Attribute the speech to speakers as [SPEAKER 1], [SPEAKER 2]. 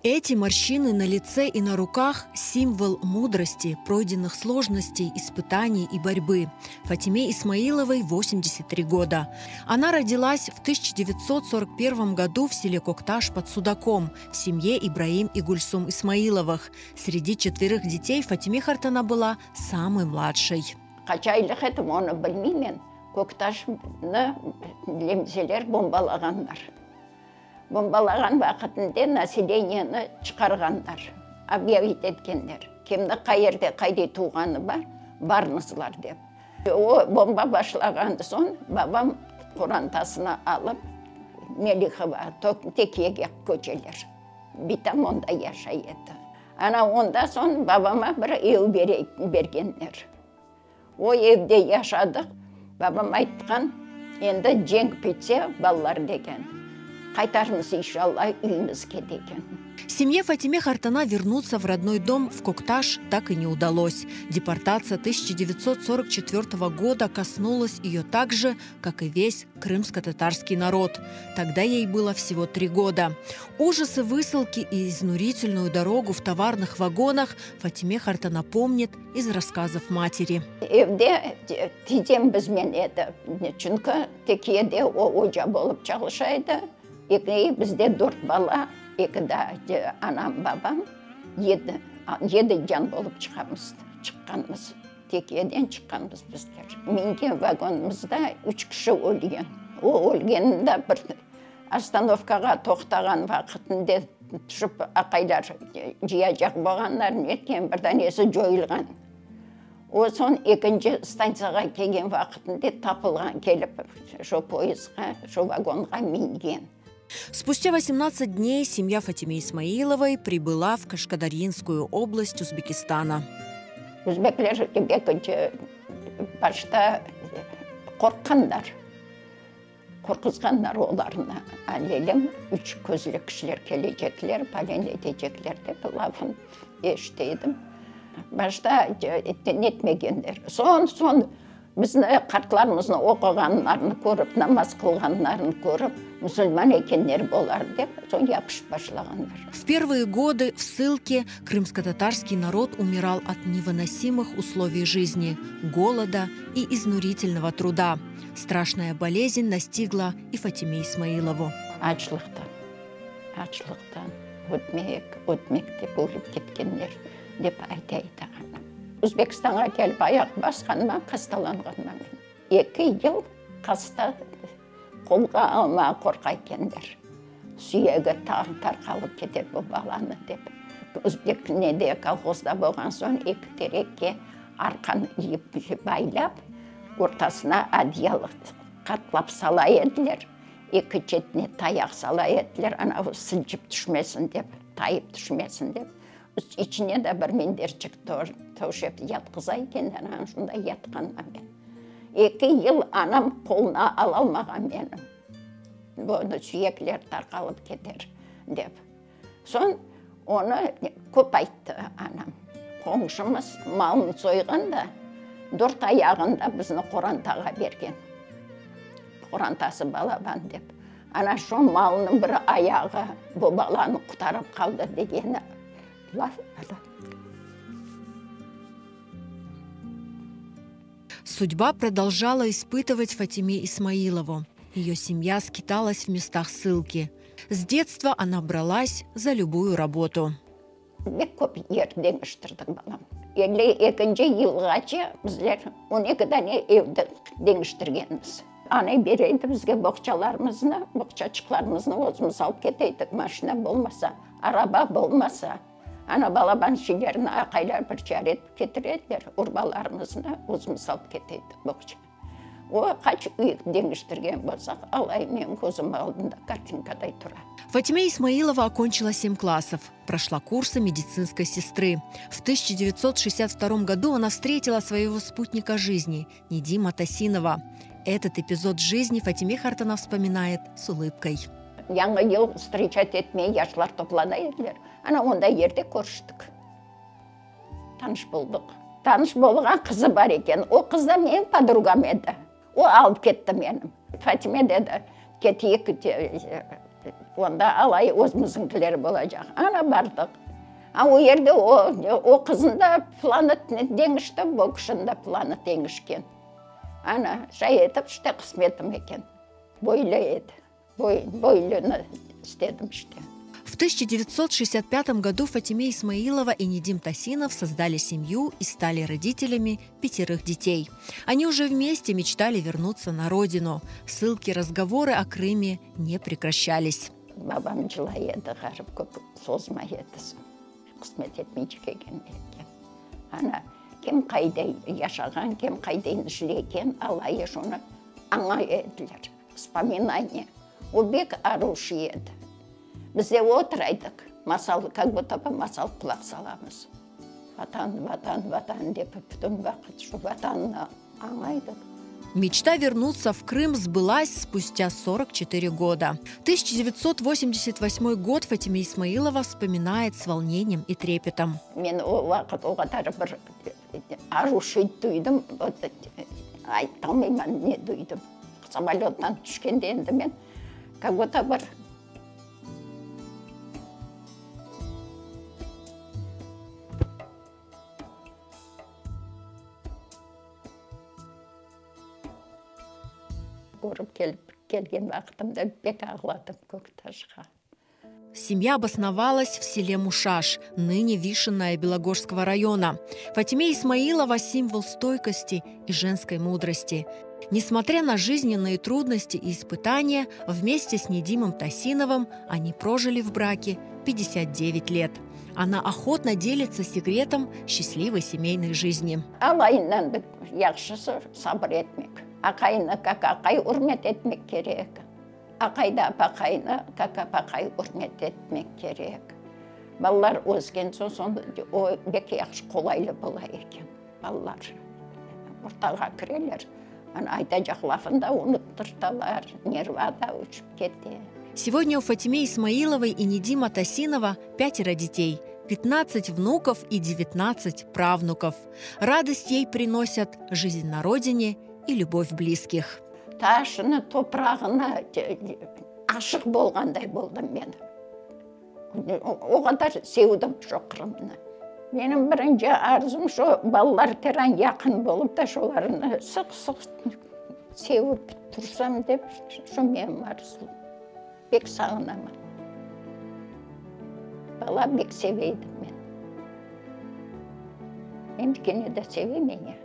[SPEAKER 1] Эти морщины на лице и на руках – символ мудрости, пройденных сложностей, испытаний и борьбы. Фатиме Исмаиловой 83 года. Она родилась в 1941 году в селе Кокташ под Судаком в семье Ибраим и Гульсум Исмаиловых. Среди четверых детей Фатиме Хартана была самой младшей.
[SPEAKER 2] Qaç aylıq edim, onı bilmeymen, Köktaşnı nemseler bombalağanlar. Bombalağan vaqıtında naseleniyeni çıqarğanlar, obyavit etkenler, kimni qayerde qayday tuvğanı bar, barıñızlar dep. O bomba başlağan soñ babam qorantasını alıp Melihova, Tekiyege köçeler. Bitam onda yaşay edi. Ana onda soñ babama bir ev bergenler. O evde yaşadıq. Babam aytqan, endi cenk bitse, balalar degen, qaytarmız inşallah üyümizge degen.
[SPEAKER 1] Семье Фатиме Хартана вернуться в родной дом в Кокташ так и не удалось. Депортация 1944 года коснулась ее так же, как и весь крымско-татарский народ. Тогда ей было всего три года. Ужасы высылки и изнурительную дорогу в товарных вагонах Фатиме Хартана помнит из рассказов матери.
[SPEAKER 2] Evde tizem bizmen edi, çünki Tekiyede o oca bolıp çalışa edi. Eki, bizde dört bala, eki daa anam, babam, yedi, yedi can bolıp çıqamız, çıqqanmız. Tekiyeden çıqqanmız bizler. Mingen vagonımızda üç kişi ölgen. O ölgeninde bir ostanovkağa toqtağan vaqıtında tüşip aqaylar cıyacaq bolğanlar, netken bir danesi coyulğan. O soñ ekinci stantsiyağa kelgen vaqıtında tapılğan, kelip şo poyezdğa, şo vagonğa mingen.
[SPEAKER 1] Спустя 18 дней семья Фатиме Исмаиловой прибыла в Кашкадарьинскую область Узбекистана.
[SPEAKER 2] Özbekler ekinci başta qorqqanlar, qorquzğanlar olarnı, alelem üç közlü kişiler kelecekler, palen etecekler dep lafın eşite edim. Başta netmegenler. Soñ, soñ Bizni, qartlarımıznı oquğanlarını körip, namaz qılğanlarını körip, musulman ekenler bolar dep, soñ yapışıp başlağanlar.
[SPEAKER 1] В первые годы в ссылке крымско-татарский народ умирал от невыносимых условий жизни, голода и изнурительного труда. Страшная болезнь настигла и Фатиме Исмаилову.
[SPEAKER 2] Açlıqtan, açlıqtan ötmek, ötmek dep ölip ketkenler, dep ayta edi anam. Özbekistanğa kelip ayaq basqanıma hastalanğanman men. Eki yıl hasta qolğa almağa qorqa ekenler. Suyegi tarqalıp keter bu balanı dep. Özbek nede kolhozda bolğan soñ eki terekke arqan ip baylap, ortasına adyal qatlap sala ediler. Eki çetine tayaq sala ediler, anavı sılçıp tüşmesin dep, tayıp tüşmesin dep. İçine de bir minderçik töşep yatqıza ekenler, ana şunday yatqanman men. Eki yıl anam qoluna alalmağan meni, bunı suyekler tarqalıp keter dep. Soñ onı köp ayttı anam. Qoñşumız malını soyğan da, dört ayağını da bizni qorantağa bergen. Qorantası balaban dep. Ana şu malnıñ bir ayağı bu balanı qutarıp qaldı degeni laf edi.
[SPEAKER 1] Судьба продолжала испытывать Фатиме Исмаилову. Ее семья скиталась в местах ссылки. С детства она бралась за любую работу.
[SPEAKER 2] Pek köp yer deñiştirdik, balam. 52-nci yılğace bizler on eki dane evdi deñiştirgenmiz. Anay bere edi bizge boğçalarımıznı, boğçaçıqlarımıznı özümiz alıp kete edik, maşina bolmasa, araba bolmasa. Ana balaban şeylerni aqaylar bir çare etip ketire ediler, urbalarımıznı özümiz alıp kete edik boğça. O qaç üy deñiştirgen bolsaq, alay menim közüm aldında kartinkaday tura.
[SPEAKER 1] Фатиме Исмаилова окончила 7 классов, прошла курсы медицинской сестры. В 1962 году она встретила своего спутника жизни, Недима Тасинова. Этот эпизод жизни Фатиме Хартана вспоминает с улыбкой.
[SPEAKER 2] Yañı yıl встречать etmeye yaşlar toplana ediler. Ana onda yerde körüştik. Tanış boldıq. Tanış bolğan qızı bar eken. O qız da menim podrugam edi. O alıp ketti meni. Fatime dedi, keteyik. Onda alay özümizniñkiler bolacaq. Ana bardıq. A o yerde o, o qızın da planı deñişti, bu kişiniñ de planı deñişken. Ana, şay etip, işte qısmetim eken. Böyle edi. Böyleni istedim işte.
[SPEAKER 1] В 1965 году Фатиме Исмаилова и Недим Тасинов создали семью и стали родителями пятерых детей. Они уже вместе мечтали вернуться на родину. Ссылки, разговоры о Крыме не прекращались.
[SPEAKER 2] Babam cılay edi, ğarip köp sozmay edi. Qısmet etmey kelgen eken. Ana, kim qayda yaşağan, kim qayda işlegen, alayı şonı añay ediler. Vospominaniye. O bek aruv şey edi. Biz de oturaydık, masal, kak budto bı masal qulaq salamız. Vatan, Vatan, Vatan dep bütün vaqıt şu Vatannı añaydık.
[SPEAKER 1] Мечта вернуться в Крым сбылась спустя 44 года. 1988 год Фатиме Исмаилова вспоминает с волнением и трепетом.
[SPEAKER 2] Men o vaqıt o qadar bir aruv şey duydım, aytalmayman ne duydım. Samolöttan tüşkende endi men kak budto bir Körip kelip kelgen vaqtımda bek ağladım Köktaşqa.
[SPEAKER 1] Семья обосновалась в селе Мушаш, ныне Вишенная Белогорского района. Фатиме Исмаилова – символ стойкости и женской мудрости. Несмотря на жизненные трудности и испытания, вместе с Недимом Тасиновым они прожили в браке 59 лет. Она охотно делится секретом счастливой семейной жизни.
[SPEAKER 2] Alayından yahşısı sabır etmek. Aqayını kak aqay ürmet etmek kerek. Aqay da apaqayını kak apaqay ürmet etmek kerek. Balalar ösken soñ, soñ o bek yahşı qolaylı bola eken. Balalar ortağa kireler, ana aytacaq lafını da unuttırtalar, nerva da uçıp kete.
[SPEAKER 1] Сегодня у Фатиме Исмаиловой и Недима Тасинова пятеро детей, 15 внуков и 19 правнуков. Радость ей приносят жизнь на родине и любовь близких.
[SPEAKER 2] Taşını, toprağına aşıq bolğanday boldım men. O qadar sevdim şu Qırımnı. Menim birinci arzum şu balalar teran yaqın bolıp da şolarnı sıq-sıq sevip tursam dep, şu menim arzum. Bek sağınaman. Bala bek seve edim men. Endi kene de sevem ya.